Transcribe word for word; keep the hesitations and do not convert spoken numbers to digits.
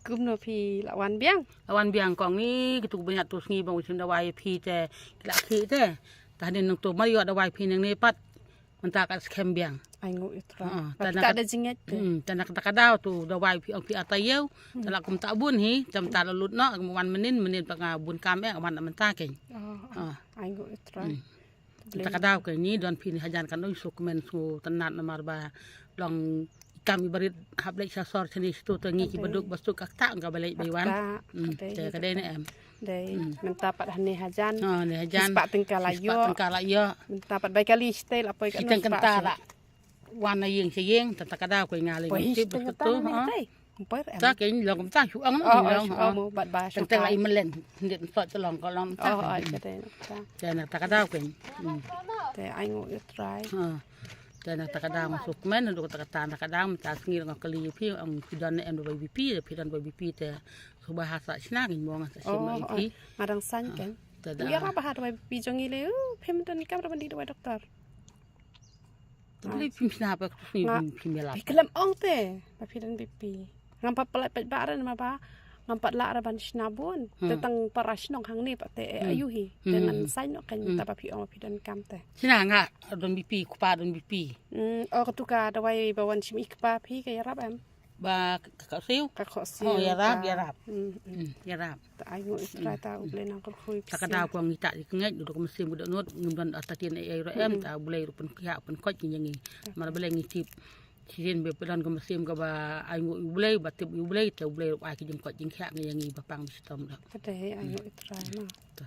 Kumno phi la wan biang? La wan biang kong ni, kitu ku bniat tu sngi bang u shim dawai phi te, ki la khih te. Tah ni nang tu mar ïoh dawai phi nang ni pat. Mynta ka skhem biang. Ai ngu ïa trai. Ha, ta na ka, da jingit te. Hmm, ta na ka, ta ka daw tu dawai phi ong phi ata ïew. Ta la kum ta bun hi, ta mynta la lut noh, wan mynnin, mynnin pa nga bun kam eh, wan mynta kein. Oh, ai ngu ïa trai. Hmm. Ta ka daw kein ni don phi ni hajan kan ong suk men su tynat namar ba long kam i barit hap leit sha sor shane shitu te ngi ki baduk basuk ka kta ka ba leit bai wan. Te ka dei ne em. Dei, mynta pat hane hajan. Ha, ne hajan. Spah tyngka la ïoh. Spah tyngka la ïoh. Mynta pat bai kali site la poi ka. Site kynta la. Wan na ïing sha ïing, ta ta ka daw ko nga le. Poi ngam tip site kynta tu, ne ha. Tei. Poi em. Ta kein long kumta shu ong. Oh, long, shu ong, ha. Bat ba shu. Teng teng la i melen. Nit sot te long ko long ta. Oh, ai ka dei na ta. Te na ta ka daw kein. Hmm. Te ai ngu ïa trai. Ha. Te na ta ka daw suk men, duk ta ka ta na ka daw, mynta sngi nga kali phi, ong phi don ne em dawai BP, phi don dawai BP te. Suba ha sa shna ngin mo nga sa shim dawai BP. Nga dang san kein. Te da. Ïa ba ha dawai BP jong i le, uh, phim don kam da ban dih dawai doktor. Te beli phim shna pa tu sni phim ïa lap. Phi khlem ong te, ba phi don BP. Ngam pat pynlait pat ba ren ma ba, ngam pat lah ra ban shna bun. Te tang para shnong hangne pat te, eh, ayu hi. Te ngan san noh kein mynta ba phi ong ba phi don kam te. Shna nga don BP, kpa don BP. Hmm, oh, katu ka dawai ba wan shim i kpa phi ka ïarap em. Ba ka, ka khohsiew? Ka khohsiew. Oh, ïarap, ïarap. Hmm, hmm. Hmm, ïarap. Ta ai ngu ïa trai ta U Blei nang kyrkhu ïa phi. Ta ka daw ko ngi ta di kngeit, duk mynsiem ka dohnud, ngim don ata tien ei ei ruh em, ta U Blei ruh pynkhiah, pynkhoit ngi ïa ngi. Mar balei ngi tip. Shisien ba phi don ka mynsiem kaba ai ngu ïa U Blei, ba tip ïa U Blei, ta U Blei ruh ai ka jingkhoit jingkhiah ngi ïa ngi ba pang ba shitom ruh. Ka dei ai ngu ïa trai ma. Ta.